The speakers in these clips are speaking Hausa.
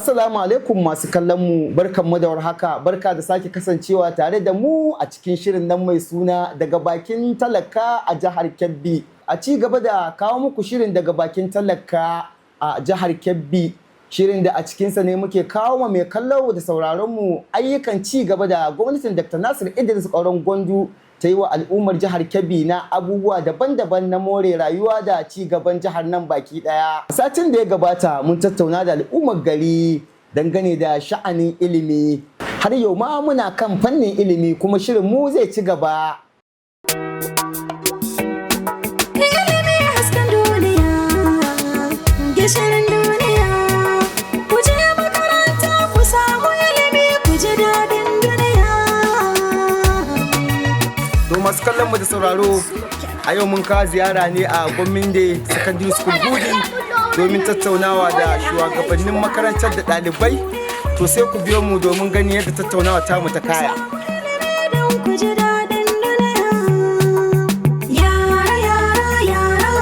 Assalamu alaikum masu kallon mu, barkanmu da warhaka, barka da sake kasancewa tare da mu a cikin shirin nan mai suna Daga Bakin Talaka a Jihar Kebbi. A ci gaba da kawo muku shirin Daga Bakin Talaka a Jihar Kebbi. Shirin da a cikinsa ne muke kawo ma mai kallo da sauraron mu ayyukan ci gaba da gwamnatin Dr. Nasir Idris Kauran Gwandu ta yi wa al'ummar Jihar Kebbi na abubuwa daban-daban na more rayuwa da ci gaban jihar nan baki daya. Satin da ya gabata mun tattauna da al'ummar gari dangane da sha'anin ilimi. Har yau ma muna kan fannin ilimi, kuma shirin mu zai ci gaba. Ilimi hasken duniya, gishirin duniya. Ku je makaranta ku samu ilimi, ku ji daɗin duniya. To, masu kallon mu da sauraro, a yau mun kawo ziyara ne a Gwaminde Secondary School Gudi domin tattaunawa da shugabannin makarantar da ɗalibai. To, sai ku biyo mu domin ganin yadda tattaunawa tamu ta kaya. Ilimi don ku ji daɗin duniya. Yara, yara, yara,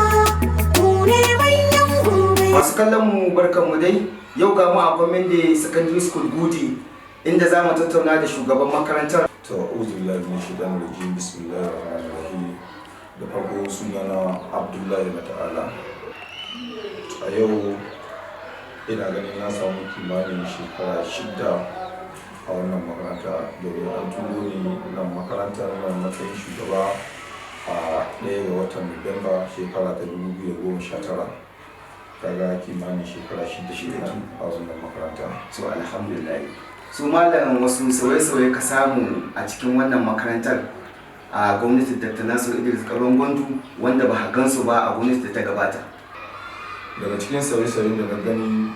ku ne manyan gobe. Masu kallon mu, barkan mu dai. Yau ga mu a Gwaminde Secondary School Gudi, inda za mu tattauna da shugaban makarantar. To, a'udhu billahi minash shaitanir rajim, bismillahir rahmanir rahim. Da farko, sunana Abdullahi Mata'ala. A yau ina ganin na samu kimanin shekara 6 a wannan makaranta, domin an turo ni nan makarantar nan matsayin shugaba a 1 ga watan Nuwamba, shekara ta 2019. Kaga kimanin shekara 6 kenan a wannan makaranta. So alhamdulillah. Su malam, wasu sauye-sauye ka samu a cikin wannan makarantar a gwamnatin Dr. Nasiru Idris Kauran Gwandu wanda ba a gansu ba a gwamnati da ta gabata? Daga cikin sauye-sauyen da na gani,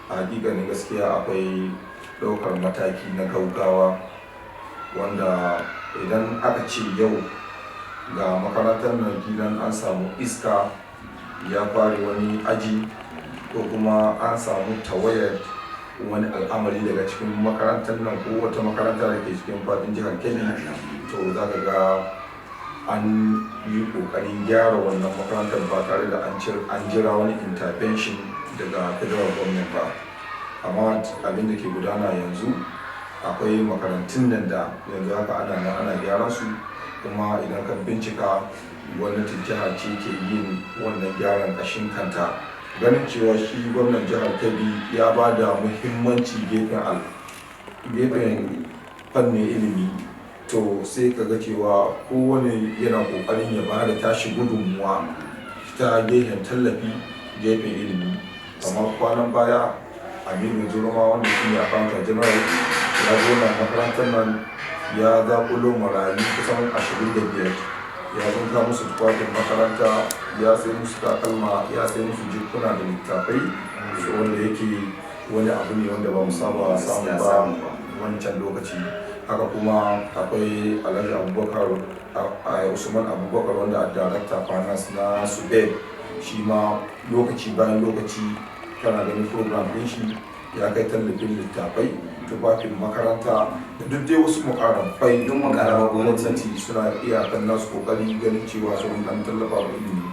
a hakikanin gaskiya akwai ɗaukar mataki na gaugawa, wanda idan aka ce yau ga makarantar nan gidan an samu iska ya kware wani aji, ko kuma an samu tawayar wani al'amari daga cikin makarantar nan ko wata makaranta da ke cikin fadin Jihar Kebbi, to za ka ga an yi kokarin gyara wannan makarantar ba tare da an jira wani intervention daga federal government ba. Amma abin da ke gudana yanzu, akwai makarantun nan da yanzu haka ana nan ana gyaran su, kuma idan ka bincika, gwamnatin jihar ce ke yin wannan gyaran kashin kanta. Ganin cewa shi gwamnan Jihar Kebbi ya ba da muhimmanci gefen fannin ilimi, to sai ka ga cewa kowane yana kokarin ya ba da tashi gudunmuwa ta gefen tallafi gefen ilimi. Kamar kwanan baya, Aminu Zurma, wanda shi ne Accountant General, ya zo nan makarantar nan, ya zaƙulo marayu kusan 25, ya ɗinka musu tufafin makaranta, ya sai musu takalma, ya sai musu jikuna da littafai. So wanda yake wani abu ne wanda ba mu saba samu ba wancan lokaci. Haka kuma akwai Alhaji Abubakar Usman Abubakar, wanda a Director Finance na SUBEB. Shi ma lokaci bayan lokaci kana ganin program din shi, ya kai tallafin littafai, tufafin makaranta da duk dai wasu mukarrabai. Duk mukarraban gwamnati. Gwamnati suna iyakan nasu kokari ganin cewa sun dan tallafa wa ilimi.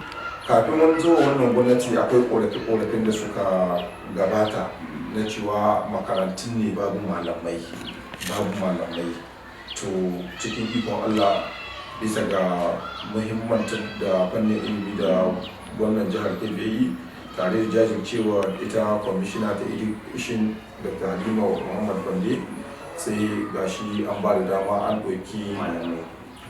Kafin wani zuwa wannan gwamnati, akwai korafe-korafen da suka gabata na cewa makarantun ne babu malamai, babu malamai. To, cikin ikon Allah, bisa ga muhimmancin da fannin ilimi da gwamnan Jihar Kebbi ya yi, tare da jajircewa ita kwamishina ta Education, Dr. Halima Muhammad Bande, sai gashi an ba da dama an ɗauki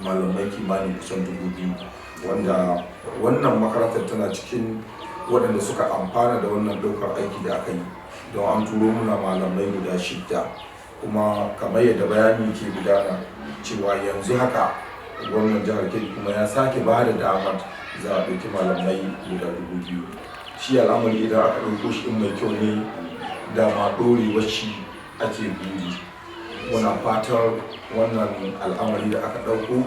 malamai kimanin kusan 2000, wanda wannan makarantar tana cikin waɗanda suka amfana da wannan ɗaukar aiki da aka yi, don an turo muna malamai guda shidda. Kuma kamar yadda bayani ke gudana cewa yanzu haka gwamnan Jihar Kebbi kuma ya sake ba da damar za a ɗauki malamai guda 2000. Shi al'amari idan aka ɗauko shi in mai kyau ne, dama ɗorewar shi ake buri. Muna fatar wannan al'amari da aka ɗauko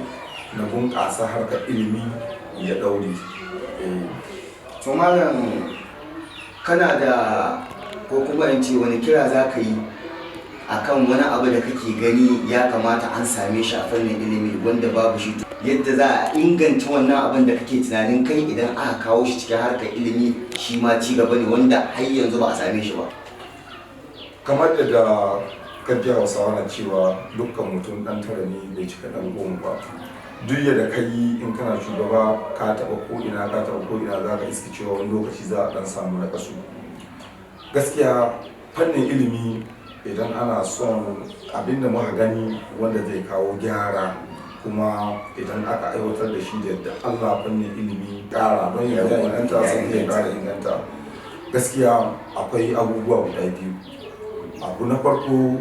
na bunƙasa harkar ilimi ya ɗaure. To malam, kana da ko kuma in ce wani kira za ka yi akan wani abu da kake gani ya kamata an same shi a fannin ilimi wanda babu shi, yadda za a inganta wannan abin da kake tunanin kai idan aka kawo shi cikin harkar ilimi shi ma ci gaba ne, wanda har yanzu ba a same shi ba? Kamar da kaji Hausawa na cewa dukkan mutum dan tara ne bai cika dan goma ba. Duk yadda ka yi in kana shugaba ka taɓa ko'ina, ka taɓa ko'ina, za ka iska cewa wani lokaci za a ɗan samu naƙasu. Gaskiya fannin ilimi, idan ana son abin da muka gani wanda zai kawo gyara, kuma idan aka aiwatar da shi da yadda Allah, fannin ilimi ƙara don ya inganta, sai ya ƙara inganta. Gaskiya akwai abubuwa guda biyu. Abu na farko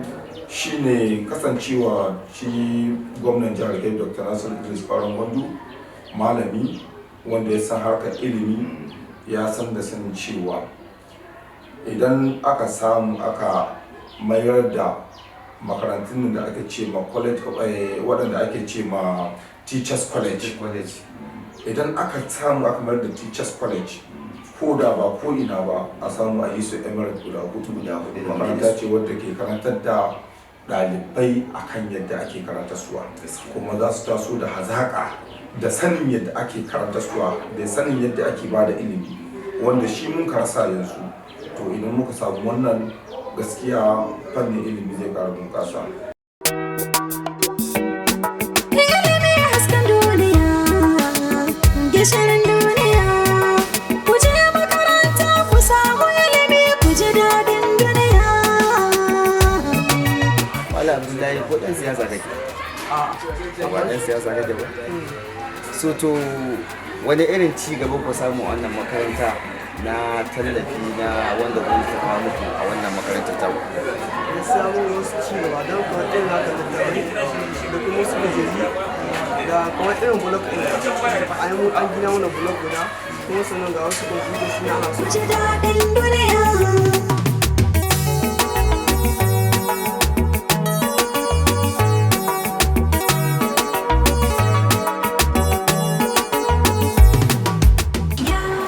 shine kasancewa shi gwamnan jihar Kebbi, Dr. Nasiru Idris Kauran Gwandu, malami wanda ya san harkar ilimi, ya san da sanin cewa idan aka samu aka mayar da makarantun da ake ce ma college of, waɗanda ake ce ma teachers college, College. Idan aka samu aka mayar da teachers college, ko da ba ko ina ba, a samu a yi su emirate guda hudu. Guda hudu da Makaranta ce wadda ke karantar da ɗalibai akan yadda ake karanta suwa, kuma za su taso da hazaƙa da sanin yadda ake karanta suwa da sanin yadda ake ba da ilimi, wanda shi mun rasa yanzu. To idan muka samu wannan, gaskiya fannin ilimi zai ƙara bunƙasa. Ilimi hasken duniya, gishirin duniya. Ku je makaranta ku samu ilimi, ku ji daɗin duniya. Malam Abdullahi, ko ɗan siyasa kake? Ba ɗan siyasa kake ba. So to, wani irin ci gaba ku samu a wannan makaranta na tallafi na wanda gwamnati ta kawo muku a wannan makarantar ta ku? Gaskiya mun wasu ci gaba, don kamar irin haka littattafai da kuma wasu kujeru da kamar irin block ɗin, an yi, an gina mana block guda, kuma sannan ga wasu kwamfuta suna ana so. Ku ji daɗin duniya.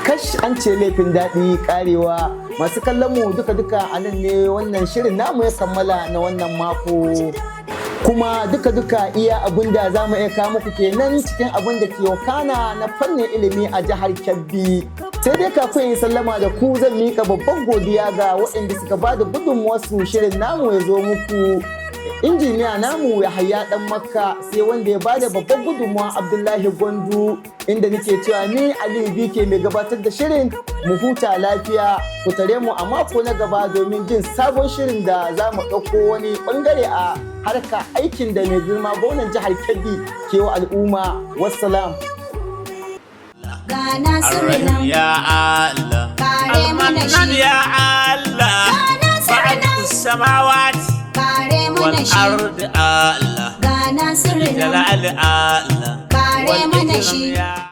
Kash, an ce laifin daɗi karewa. Masu kallon mu, duka-duka a nan ne wannan shirin namu ya kammala na wannan mako. Kuma duka-duka iya abin da za mu iya kawo muku kenan cikin abin da ke wakana na fannin ilimi a jihar Kebbi. Sai dai kafin in sallama da ku, zan miƙa babban godiya ga waɗanda suka ba da gudunmuwarsu shirin namu ya zo muku. Injiniya namu Yahaya Dan Makka, sai wanda ya bada babban gudunmuwa, Abdullahi Gwandu, inda nake cewa ni Aliyu BK mai gabatar da shirin, mu huta lafiya. Ku tare mu a mako na gaba domin jin sabon shirin da za mu ɗauko wani bangare a harka aikin da mai girma gwamnan jihar Kebbi ke wa al'umma. Wassalam. Ga Nasiru nan, Ya Allah. kare mana Al-Mannan. shi, Ya Allah. Ga Nasiru Ba'd nan, samawati kare wal mana shi, ard Allah. Ga Nasiru nan, Jalal Allah. kare Wal mana ikram shi. ya